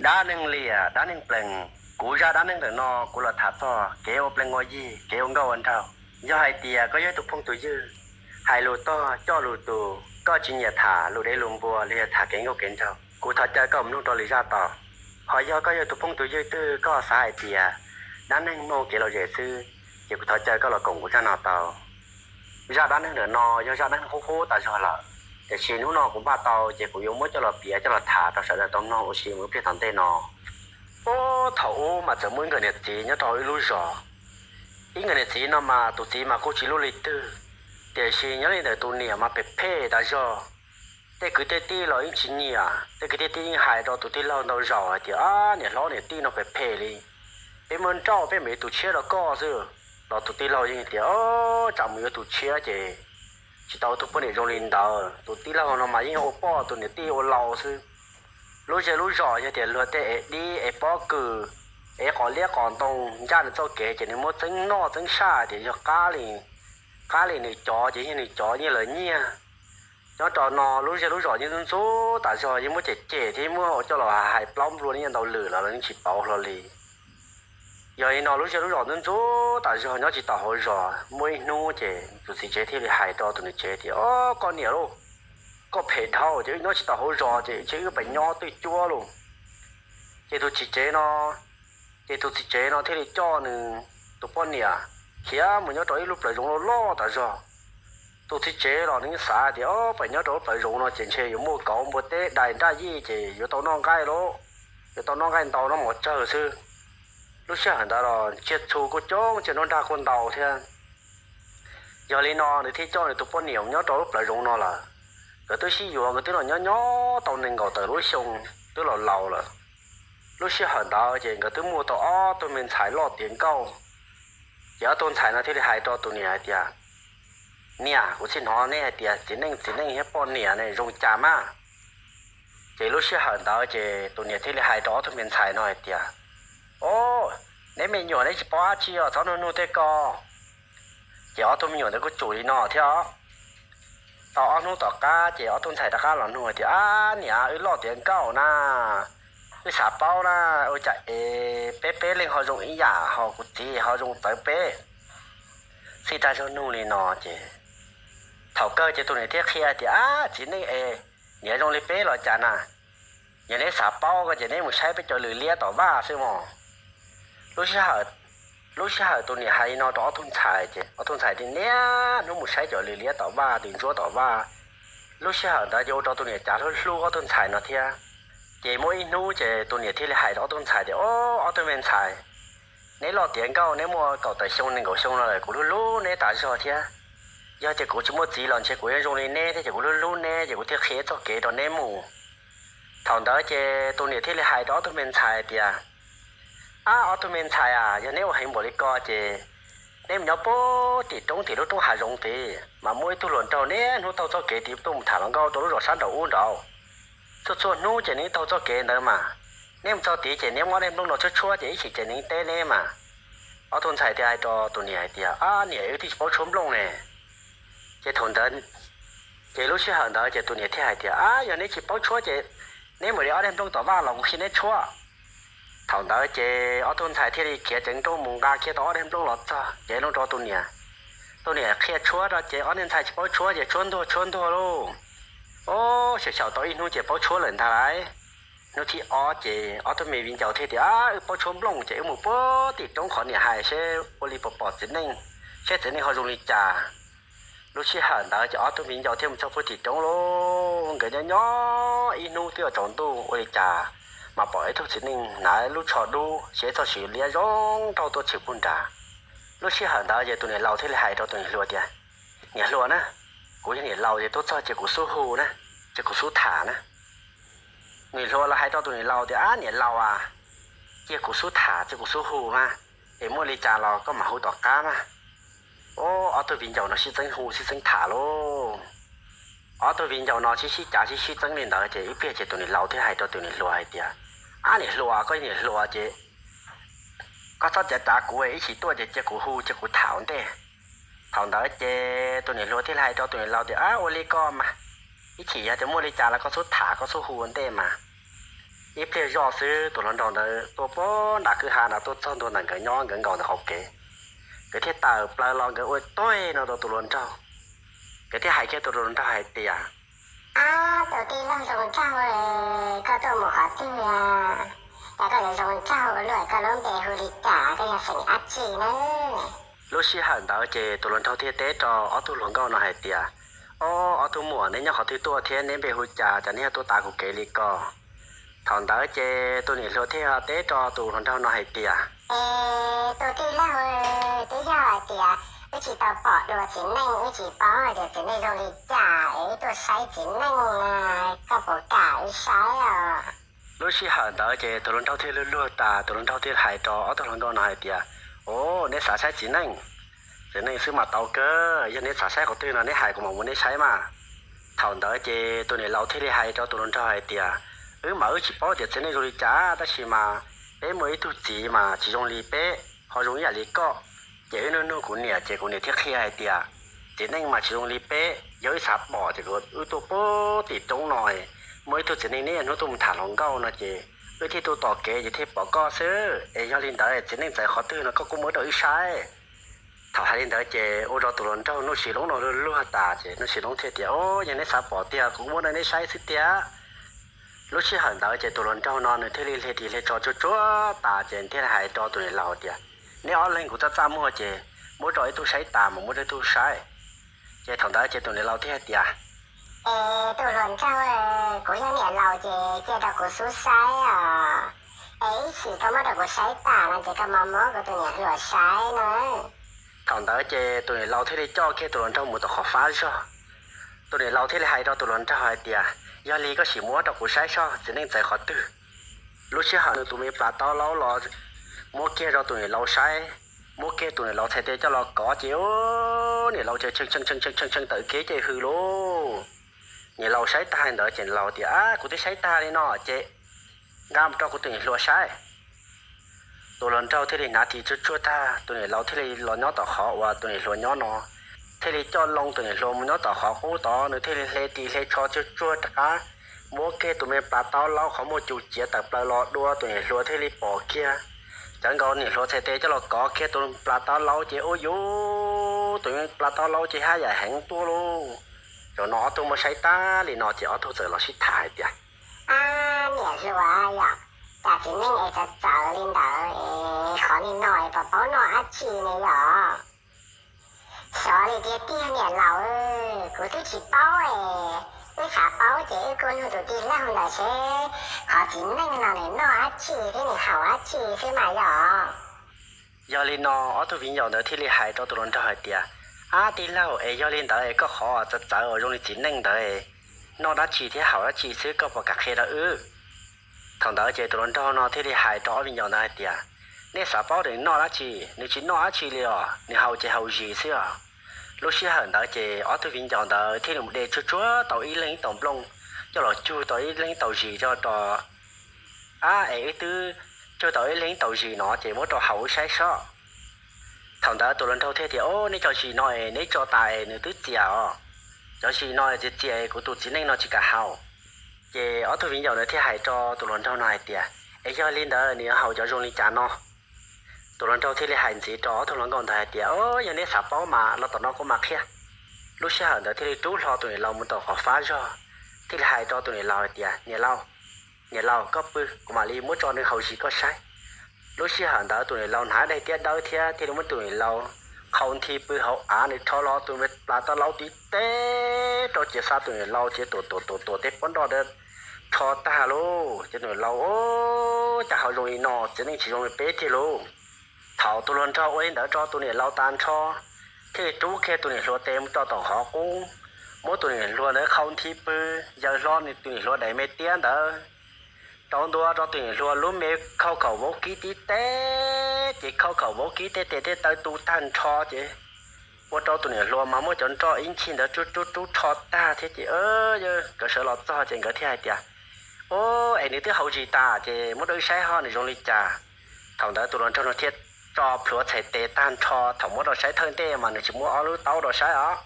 Dab neeg liam dab neeg plees. Kuv zaj dab neeg ntawm no kuv los tham txog kev ua plees ua yig, kev ua nkauj ua nraug. Yog hais tias koj yog tus phooj tus ywg, hais lus tog coj lus tus, koj tsis nyiam tham lus dev lus npua los yog tham kev nkauj kev nraug, kuv thov caw koj mus mloog rau lwm zaj tau. Ho yog koj yog tus phooj tus ywg twg koj xav hais tias dab neeg muaj kev lom zem xwb, ces kuv thov caw koj los koom kuv zaj no tau. Zaj dab neeg ntawm no yog zaj dab neeg qub qub tas zog lawm, tiam sis hnub no kuv npaj tau ces kuv yuav muab coj los piav coj los tham rau sawv daws tau mloog ua si mus ib pliag tom ntej no. Ub, thaum ub mas txawm muaj ib nkawm niam txiv nyob rau ib lub zos. Ib nkawm niam txiv no mas tus txiv mas kuj tsis loj li twg, tiam sis nyob li ntawm tus niam mas phem phem tas zog. Tej kwv tej tij los yeej tsis nyiam, tej kwv tej tij yeej hais rau tus tij laug ntau zaus hais tias, Ab, niam hlob niam tij no phem phem li, peb muab nrauj peb mam yuav tus tshiab rau koj xwb. Los tus tij laug yeej tias, Tsam mus yuav tus tshiab ces tsis tau tus poj niam zoo li ntawd. Tus tij laug no mas yeej ua poj tus niam tij ua laus xwb. Lub zej lub zos yog tias luag tej es dib es pob kws es qos liab qos ntoo ncaj nws txoj kev ces nws muab txeeb noj txeeb saj tias yog qab li, qab li nws cov ces yog nws cov yeej lawv nyiag. Nyob rau no lub zej lub zos yeej ntxub ntxub tas zog, yeej muab cem cem thiab muab ua coj los hais plaub nplua nyiaj ntau lwm los los yeej tsis pauv hlo li. Yog li no lub zej lub zos ntxub ntxub tas zog nyob tsis tau hauv zos. Muaj ib hnub ces tus txiv tsev thiaj li hais rau tus niam tsev tias, Ob, koj niam lauj, koj phem dhau ces wb nyob tsis tau hauv zos ces wb pem nyob twj cuab lauj. Ces tus txiv tsev no, ces tus txiv tsev no thiaj li coj nws tus poj niam khiav mus nyob rau ib lub plawv zoov loj loj tas zog. Tus txiv tsev los nws xav tias, Ob, pem nyob rau lub plawv zoov no ces ntshe yuav muaj kauv npua teb dais nraj yij ces yuav tau noj nqaij lauj, yuav tau noj nqaij ntau noj mov tsawg xwb. Lub sij hawm ntawd los tsiaj txhu kuj coob, tsiaj nruab nrag kuj ntau thiab. Yog li no nws thiaj coj nws tus poj niam nyob rau lub plawv zoov no lawm. Nkawd twb sib yuav, nkawd twb los nyob nyob tau nees nkaum tawm lub xyoo, twb los laus lawm. Lub sij hawm ntawd ces nkawd twb muaj tau ob tug me ntxhais loj tiav nkauj. Ces ob tug ntxhais no thiaj li hais rau tus niam hais tias, Niam, kuv txhij hnov nej hais tias txiv neej txiv neej thiab poj niam ne zoo cas mas. Ces lub sij hawm ntawd ces tus niam thiaj li hais rau ob tug me ntxhais no hais tias, Ob, neb me nyuam neb tsis paub dab tsi os, txhob nug nug tej ko. Ces ob tug me nyuam ntawd kuj tsum li no thiab. Tau ob hnub tom qab ces ob tug ntxhais rov qab los nug tias, Ab niam, wb loj tiav nkauj na, wb xav paub na, ua cas es peb peb leeg ho zoo ib yam ho kuv txiv ho zoo txawv peb? Txij tag zog nug li no ces thaum kawg ces tus niam thiaj qhia tias, Ab, txiv neej es niam zoo li peb los cas na? Yog neb xav paub ko ces neb mus saib peb cov lws liab tom vaj xwb mog. Lub sij hawm tus niam hais li no rau ob tug ntxhais ces ob tug ntxhais thiaj niaj hnub mus saib cov lws liab tom vaj, tus ntsuab tom vaj. Lub sij hawm ntawd ces ua rau tus niam cav hlub hlub ob tug ntxhais no thiab. Ces muaj ib hnub ces tus niam thiaj li hais rau ob tug ntxhais tias, Ob, ob tug me ntxhais, neb loj tiav nkauj, neb muaj kaum tawm xyoo nees nkaum xyoo no lawm, kuv hlub hlub neb tas zog thiab. Yog tias kuv tsis muaj txiv los ntshe kuv yeej zoo li neb thiab, ces kuv hlub hlub neb ces kuv thiaj qhia txoj kev rau neb mus. Thaum ntawd ces tus niam thiaj li hais rau ob tug me ntxhais tias, Ab, ob tug me ntxhais a, yog neb ua heev npaum li ko ces neb mus nyob puag tim roob tim lub roob hav zoov tid, mas muaj ib tug hluas nraug niaj hnub taug txoj kev tid tuaj mus tham hluas nkauj rau lub zos sab nraum ub nraud. Txhua txhua hnub ces nws taug txoj kev ntawd mas, neb mus txog tid ces neb muab ob daim nplooj no tshuab tshuab ces ib chim ces nws teb neb mas. Ob tug ntxhais thiaj hais rau tus niam hais tias, Ab niam, wb twb tsis paub tshuab nplooj ne. Ces thaum ntawd, ces lub sij hawm ntawd ces tus niam thiaj hais tias, Ab, yog neb tsis paub tshuab ces neb mus de ob daim nplooj tom vaj los kuv qhia neb tshuab. Thaum ntawd ces ob tug ntxhais thiaj li khiav ceev nrooj mus nqa kiag tau ob daim nplooj los txog cev loo rau tus niam. Tus niam qhia tshuab rau ces ob niag ntxhais tsis paub tshuab ces tshuab ntuag tshuab ntuag lauj. Ob, xyaum xyaum tau ib hnub ces paub tshuab lawm ntag lauj. Hnub thib ob ces ob tug me viv ncaus thiaj tias, Wb paub tshuab nplooj ces wb mus puag tim roob qhov niam hais seb ua li puas pom txiv neej, seb txiv neej ho zoo li cas. Lub sij hawm ntawd ces ob tug viv ncaus thiaj mus txog puag tim roob lauj. Nkawd nyob nyob ib hnub twb yuav tsaus ntuj ua li cas mas pom ib tug txiv neej hnav lub tsho dub, siv txoj siv liab zoo nraug tuaj tshwm puag nrad. Lub sij hawm ntawd ces tus niam laus thiaj li hais rau tus niam hluas tias, Niam hluas na, kuv yog niam laus ces tuaj txog ces kuv xub hu na, ces kuv xub tham na. Niam hluas los hais rau tus niam laus tias, Ab niam laus a, cia kuv xub tham cia kuv xub hu mas, es muaj li cas los koj mam hu tom qab mas. Ob tug viv ncaus no sib txeeb hu sib txeeb tham lauj. Ob tug viv ncaus no sib sib cav sib sib txeeb li ntawd ces ib pliag ces tus niam laus thiaj hais rau tus niam hluas hais tias, Ab niam hluas, koj niam hluas ces koj txhob cav cav kuv, ib chim tuaj ces cia kuv hu cia kuv tham ua ntej. Thaum ntawd ces tus niam hluas thiaj li hais rau tus niam laus tias, Ab, ua li ko mas, ib chim yog tias muaj li cas los koj xub tham koj xub hu ua ntej mas. Ib pliag zoj xwb tus hluas nraug ntawd tuaj puag nram kwj ha no tuaj txog ntua ntawm nkawd nyob nkawd nkaus ntawm hauv kev. Nkawd thiaj tawm plaws los nkawd ua tuag no rau tus hluas nraug. Nkawd thiaj hais kiag tus hluas nraug hais tias, Ab, tus tij laug zoo nraug, koj tuaj mus qhov twg, cas koj yuav zoo nraug ua luaj, koj lub npe hu li cas, koj yog xeem dab tsi na? Lub sij hawm ntawd ces tus hluas nraug thiaj teb rau ob tug hluas nkauj no hais tias, Ob, ob tug muam, neb nyob qhov twg tuaj thiab neb npe hu cas, cas neb yog tuaj tav kuv kev li ko? Thaum ntawd ces tus niam hluas thiaj teb rau tus hluas nraug no hais tias, Es tus tij laug, twb yog hais tias wb tsis tau pom dua txiv neej, wb tsis paub hais tias txiv neej zoo li cas es wb tuaj saib txiv neej na, koj puas kam wb saib os? Lub sij hawm ntawd ces tus hluas nraug thiaj luag luag tas, tus hluas nraug thiaj hais rau ob tug hluas nkauj no hais tias, Os, neb xav saib txiv neej? Txiv neej xwb mas tau kawg, yog neb xav saib qhov twg no neb hais kuv mam muab neb saib mas. Thaum ntawd ces tus niam laus thiaj li hais rau tus hluas nraug hais tias, Wb mas wb tsis paub tias txiv neej zoo li cas, tab sis mas peb muaj ib tug txiv mas tsis zoo li peb, ho zoo ib yam li koj. Ces wb nug nug kuv niam ces kuv niam thiaj qhia hais tias, Txiv neej mas tsis zoo li peb, yog wb xav pom ces wb tuaj puag tim roob no, muaj ib tug txiv neej niaj hnub tuaj mus tham hluas nkauj no ces wb thiaj tuaj tom kev ces thiaj pom koj xwb. Es yog li ntawd txiv neej txawv qhov twg no koj kuj muab rau wb saib. Thaum hais li ntawd ces ua rau tus hluas nraug Nuj Sis Loob no luag luag tas ces Nuj Sis Loob thiaj tias, Os, yog neb xav pom tiag kuv kuj muab rau neb saib xwb tiag. Lub sij hawm ntawd ces tus hluas nraug no nws thiaj li hle ris hle tsho tsuag tsuag tas ces thiaj li hais rau tus niam laus tias, Neb ob leeg kuv txaj txaj muag ces muab rau ib tug saib tas mas muab rau ib tug saib. Ces thaum ntawd ces tus niam laus thiaj hais tias, Es tus hluas nraug, kuv yog niam laus ces cia rau kuv xub saib os. Es ib chim koj muab rau kuv saib tas no ces koj mam muab kuv tus niam hluas saib na. Thaum ntawd ces tus niam laus thiaj li coj kiag tus hluas nraug mus tom qhov fab zog. Tus niam laus thiaj li hais rau tus hluas nraug hais tias, Yog li koj sim muab rau kuv saib soj txiv neej txawv qhov twg. Lub sij hawm nws tus me plas taub laub los muab kiag rau tus niam laus saib, muab kiag tus niam laus txhais tes coj los kov ces niam laus ces tshee tshee tshee tshee tshee tawm kev ces hws lauj. Niam laus saib tag li ntawd ces niam laus tias, Ab, kuv twb saib tag li no ces nqa mus rau kuv tus niam hluas saib. Tus hluas nraug thiaj li hnav ris tsuag tsuag tag, tus niam laus thiaj li los nyob tom qhov uas tus niam hluas nyob no, thiaj li coj loo tus niam hluas mus nyob tom qhov qub tod, nws thiaj li hle ris hle tsho tsuag tsuag rov qab, muab kiag tus me plas taub laub qhov muag cus ciav tawm plaws los dua, tus niam hluas thiaj li pom kiag. Cov nkaus niam hluas txhais tes coj los kov kiag tus plas taub laub ces ua yuv, tus plas taub laub ces haj yam heev tuaj lauj. Zaum no ob tug muab saib tag li no ces ob tug txawm los sib tham hais tias, Ab, niam hluas yom, cas txiv neej es txawv txawv li ntawd es qhov li no es puas paub noj dab tsi ne yom? Xyov li tiag tiag niam laus, kuv twb tsis paub es, wb xav paub ces wb kuj nug tus tij laug ntawd seb qhov txiv neej no nws noj dab tsi thiab nws haus dab tsi xwb mas yom. Yog li no ob tug viv ncaus ntawd thiaj li hais rau tus hluas nraug hais tias, Ab tij laug, es yog li ntawd es koj qhov txawv txawv uas zoo li txiv neej ntawd noj dab tsi thiab haus dab tsi xwb koj puas kam qhia rau wb? Thaum ntawd ces tus hluas nraug no thiaj li hais rau ob viv ncaus ntawd hais tias, Nej xav paub nws noj dab tsi? Nws tsis noj dab tsi li os, nws haus ces haus zis xwb os. Lub sij hawm ntawd ces ob tug viv ncaus ntawd thiaj li mus de tsuag tsuag tau ib leeg ib tau nplooj coj los cug tau ib leeg ib tau zis rau rau. Ab, es wb twb cug tau ib leeg ib tau zis no ces muab rau haus wb saib soj. Thaum ntawd tus hluas nraug thiaj tias, Ob, neb cov zis no es neb tso tas es nws twb txias os. Cov zis no txias txias es kuv tus txiv neej no tsis kam haus. Ces ob tug viv ncaus ntawd thiaj hais rau tus hluas nraug no hais tias, Es yog li ntawd nws yuav haus cov zoo li cas no? Tus hluas nraug thiaj li hais ntxiv rau ob tug hluas nkauj ntawd hais tias, Ob, yog neb xav paub mas los tom no kuv mam qhia. Lub sij hawm ntawd thiaj li rub hlo tus niam laus mus tom qhov fab zog, thiaj li hais rau tus niam laus hais tias, Niam laus, niam laus, koj pw, kuv mam li muab tso nws haus zis koj saib. Lub sij hawm ntawd tus niam laus hnav daim tiab dawb thiab thiaj li muab tus niam laus qhau nthi pw hauv av, nws rho hlo tus plas tau laub tib teg rau ces xa tus niam laus ces tuam tuam tuam tuam tej pob nroj rho tag lauj. Ces tus niam laus, Ob, cas ho zoo li no, txiv neej tsis zoo li peb tiag lauj. Thaum tus hluas nraug ua li ntawd rau tus niam laus tas nrho, thiaj li rub kiag tus niam hluas tes mus rau tom qhov qub, muab tus niam hluas ntawd qhau nthi pw, yaws hlo nws tus niam hluas daim me tiab ntawd rau ntua rau tus niam hluas lub me khauj khaum vaub kib tib teg, ces khauj khaum vaub kib tej tes tej taw tu tag nrho ces ua rau tus niam hluas mas muab cov nroj ib ncig ntawd rub rub rub rho tag thiab ces, yog nkawd sawv los txog ces nkawd thiaj hais tias, Ob, es nws twb haus zis tas ces muab rau wb saib ho nws zoo li cas. Thaum ntawd tus hluas nraug no thiaj tso plhuav txhais tes tag nrho, thaum muab rau saib thawj ntej mas nws tsis muab ob lub taub rau saib os.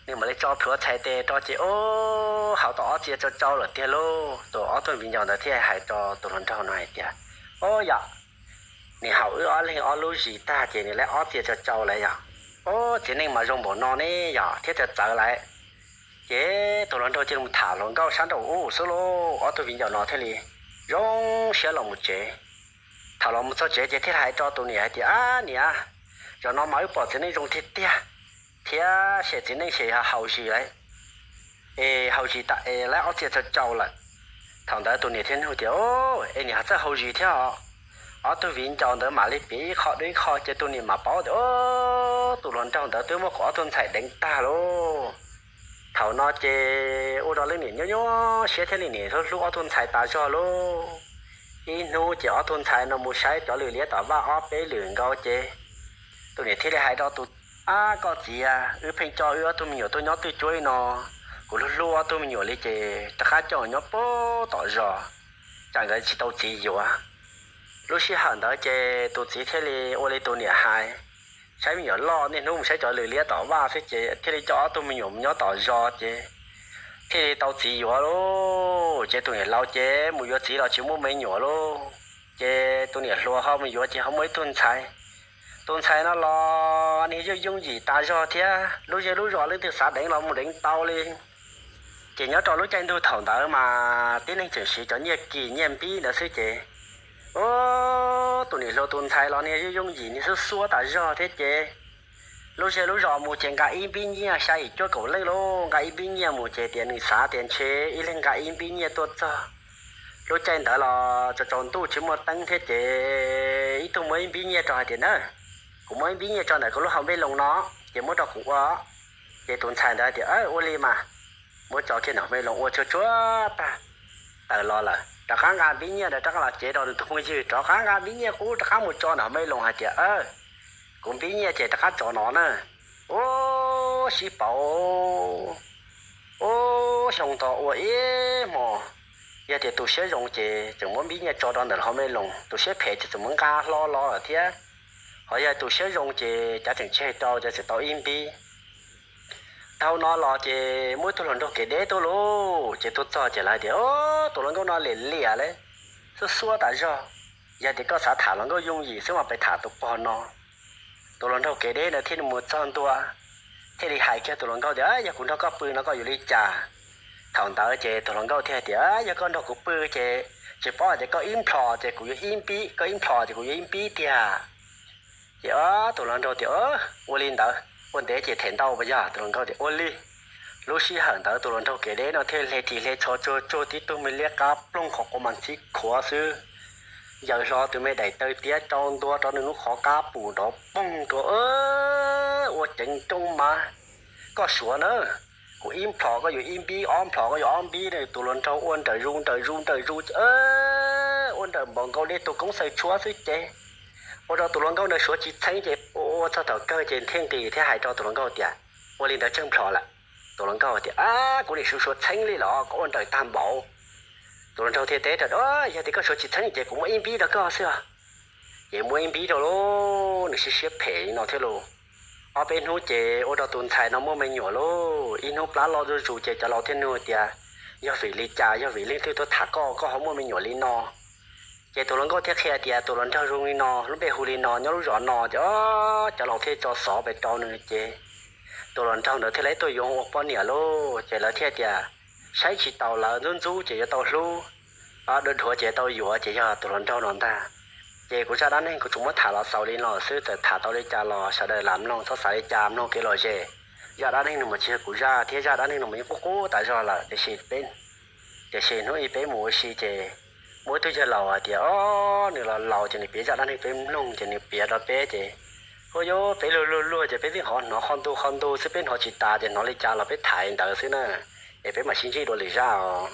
nws mam li tso plhuav txhais tes rau ces, o, haus tau ob txia tsau tsau lawm tiag lauj. Tus ob tug viv ncaus ntawd thiaj hais rau tus hluas nraug no hais tias, o yom, nws haus wb ob leeg ob lub zis tag ces nws lawv ob txia tsau tsau lawm yom. O, txiv neej mas zoo npaum no ne yom, thiab txawv txawv lawm. Ces tus hluas nraug cia li mus tham hluas nkauj sab nraum ub xwb lauj. Ob tug viv ncaus no thiaj li zoo siab los mus tsev. Thaum los mus txog tsev ces thiaj hais rau tus niam hais tias, ab niam, zaum no mas wb pom txiv neej zoo tiag tiag, thiab sem txiv neej sem haus zis lawm, es haus zis tas es lawv ob txia tsau tsau lawm. Thaum ntawd tus niam thiaj nug tias, es niam ho txawj haus zis thiab os? Ob tug viv ncaus ntawd mam li piav ib qho dua ib qho ces tus niam mam paub tias, o, tus hluas nraug ntawd twb muab kuv ob tug ntxhais deev tag lauj. Thaum no ces ua rau leej niam nyuaj nyuaj siab thiab leej niam hlub hlub ob tug ntxhais tas zog lauj. Ib hnub ces ob tug ntxhais no mus saib cov lwm liab tom vaj ob peb lwm nkaus ces tus niam thiaj li hais rau tus, ab koj txiv, wb pheej coj wb ob tug me nyuam tuaj nyob twj cuab li no, kuv hlub hlub ob tug me nyuam li ces rov qab coj nyob puag tom zos, tsam nkawd tsis tau txiv yuav. Lub sij hawm ntawd ces tus txiv thiaj li ua li tus niam hais, saib me nyuam loj, niaj hnub mus saib cov lwm liab tom vaj xwb ces thiaj li coj ob tug me nyuam mus nyob tom zos ces thiaj li tau txiv yuav lauj. Ces tus niam laus ces mus yuav txiv los tsis muaj me nyuam lauj. Ces tus niam hluas ho mus yuav ces ho muaj ib tug ntxhais. Tus ntxhais no los niag yooj yooj yim tas zog thiab, lub zej lub zos leej twg xav deev los mus deev tau li. Ces nyob rau lub caij ntuj thaum ntawd mas tib neeg tseem siv cov nyiaj kis nyiaj npib ntawd xwb ces, o, tus niam hluas tus ntxhais los niag yooj yooj yim, niag xub xuab tas zog thiab ces lub zej lub zos mus ces nqa ib npib nyiaj, xya yim cuaj kaum leej lauj, nqa ib npib nyiaj mus ces tias nws xav tias ntshe ib leeg nqa ib npib nyiaj tuaj txog lub caij ntawd los tsaus tsaus ntuj tsis muaj teeb thiab ces ib tug muab ib npib nyiaj rau hais tias na, kuv muab ib npib nyiaj tso ntawm koj lub hauv npej loos no, ces muab rau kuv ua. Ces tus ntxhais ntawd hais tias, ua li mas, muab tso kiag ntawm hauv npej loos ua tsuag tsuag tag, tawm los lawm rov qab nqa npib nyiaj ntawd rov qab los cev rau nws tus phooj ywg, rov qab nqa npib nyiaj qub rov qab mus tso ntawm hauv npej loos hais tias, kuv npib nyiaj ces rov qab tso no na. Ua sib pauv, ua xyoo nto ua ib hmos, yog tias tus siab zoo ces tseem muab npib nyiaj tso rau ntawm hauv npej loos, tus siab phem ces tseem muab nqa hlo los lawm thiab. Ho yog tus siab zoo ces cav tseem tseg rau, cav tseem tau ib npib. Dhau no los ces muaj ib tug hluas nraug kev deb tuaj lauj, ces tuaj txog ces lawv hais tias, tus hluas nkauj no liam liam li, xub xuab tas zog. Yog tias koj xav tham hluas nkauj yooj yim xwb mas pes tham tus pog no. Tus hluas nraug kev deb ntawd thiaj li mus txog ntua, thiaj li hais kiag tus hluas nkauj tias, yog kuv nrog koj pw no koj yuav li cas? Thaum ntawd ces tus hluas nkauj thiaj hais tias, yog koj nrog kuv pw ces tsis paub hais tias koj ib nplhos ces kuv yuav ib npib, koj ib nplhos ces kuv yuav ib npib tiag. Ces tus hluas nraug tias, ua li ntawd, ua ntev ces them ntau puas yog? Tus hluas nkauj tias, ua li. Lub sij hawm ntawd tus hluas nraug kev deb no thiaj hle ris hle tsho tsuag tsuag tib tug me liab qab ploog qhov quav mas ntxhib khuav xwb, yaws hlo tus me daim taw tiab rau ntua rau nws lub qhov qab pum nrov poog rau, ua ceev nrooj mas, koj suav na, kuv ib nplhos koj yuav ib npib, ob nplhos koj yuav ob npib. Tus hluas nraug ua nrawm zus nrawm zus nrawm zus, ua nrawm npaum nkaus li tus koob xaws tshuab xwb ces ua rau tus hluas nkauj ntawd suav tsis txheeb ces ua txog thaum kawg ces thiaj nqis thiab hais rau tus hluas nkauj tias, ua li ntawd tsawg nplhos lawm? Tus hluas nkauj tias, kuv nim suav suav txheeb li los koj ua nrawm tag npaum. Tus hluas nraug thiaj teb rau, yog tias koj suav tsis txheeb ces kuv muab ib npib rau koj xwb. Ces muab ib npib rau lauj, nws siab siab phem li no thiab lauj. Ob peb hnub ces ua rau tus ntxhais no muaj me nyuam lauj, ib hnub plab loj zuj zus ces cov laus thiaj nug tias, yog vim li cas, yog vim leej twg tuaj tham koj, koj ho muaj me nyuam li no? Ces tus hluas nkauj thiaj qhia tias tus hluas nraug zoo li no, lub npe hu li no, nyob lub zos no ces cov laus thiaj tso xov pes rau nws ces tus hluas nraug ntawd thiaj li tuaj yuav ua poj niam lauj. Ces lawv thiaj tias, saib tsis taus lawv, ntxub ntxub ces yuav tau hlub, dhuav dhuav ces tau yuav, ces yog tus hluas nraug no ntag. Ces kuv zaj dab neeg kuv tsuas muab tham los xaus li no xwb, txawm tham tau li cas los sawv daws lam mloog, txhob xav li cas, mloog kev lom zem. Zaj dab neeg no mas tsis yog kuv zaj, thiab zaj dab neeg no mas yeej qub qub tas zog lawm, tiam sis peb, tiam sis hnub ib peb mus ua si ces muaj ib tug yawg laus hais tias, o, nws los laus ces nws piav zaj dab neeg peb mloog ces nws piav rau peb ces, ua yuav peb luag luag luag ces peb tib hnov hnov qhov ntu qhov ntu xwb, peb hnov tsis tas ces hnov li cas los peb tham ntawd xwb na. Es peb mam sib ntsib dua lwm zaj os.